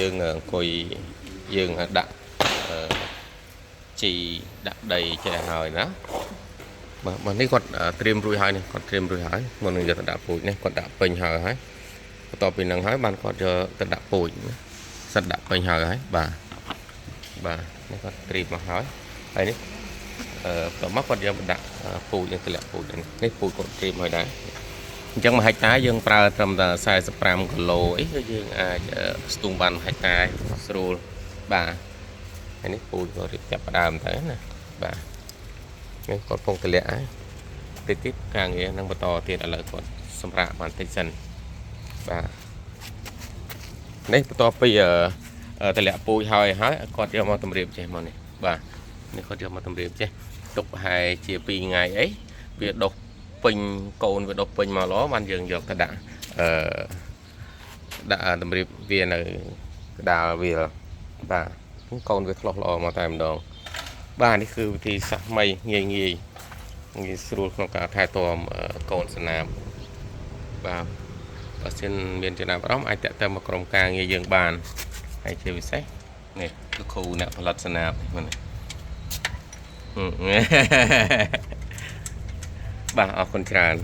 យើងអង្គុយយើងដាក់អឺជីដាក់ដីចេះហើយណាបាទបាទនេះគាត់ត្រៀមរួចហើយនេះគាត់ត្រៀមរួចហើយមុននឹងយកទៅដាក់ពូជនេះគាត់ដាក់ពេញហើយហើយបន្ទាប់ពីនឹងហើយបានគាត់យកទៅដាក់ពូជណាសិតដាក់ពេញហើយហើយបាទបាទនេះគាត់ត្រៀមមកហើយហើយនេះអឺបន្ទាប់មកគាត់យកមកដាក់ពូជនឹងតម្លាក់ពូជនេះនេះពូជគាត់ត្រៀមហើយដែរអញ្ចឹងមួយហិកតាយើងប្រើត្រឹមតែ45គីឡូអីគឺយើងអាចស្ទូងបានមួយហិកតាស្រួលបាទហើយនេះពូជក៏រៀបចាប់ផ្ដើមទៅណាបាទនេះគាត់ពងតម្លាក់ហើយតិចទៀតការងារនឹងបន្តទៀតឥឡូវគាត់សម្រាប់បានតិចសិនបាទនេះបន្ទាប់ពីតម្លាក់ពូជហើយហើយគាត់យកមកតម្រៀបចេះមកនេះបាទនេះគាត់យកមកតម្រៀបចេះទុកប្រហែលជា2ថ្ងៃអីវាដុះពេញកូនវាដុះពេញមកល្អបានយើងយកទៅដាក់អឺដាក់តម្រៀបវានៅកដាលវាលបាទកូនវាឆ្លោះល្អមកតែម្ដងបាទនេះគឺវិធីសាស្ត្រថ្មីងាយងាយងាយស្រួលក្នុងការថែទាំកូនស្នាបបាទបើសិនមានចំណាប់អារម្មណ៍អាចតាក់ទងមកក្រុមការងារយើងបានហើយជាពិសេសនេះគឺគ្រូអ្នកផលិតស្នាបនេះមើលនេះបាទអរគុណច្រើន។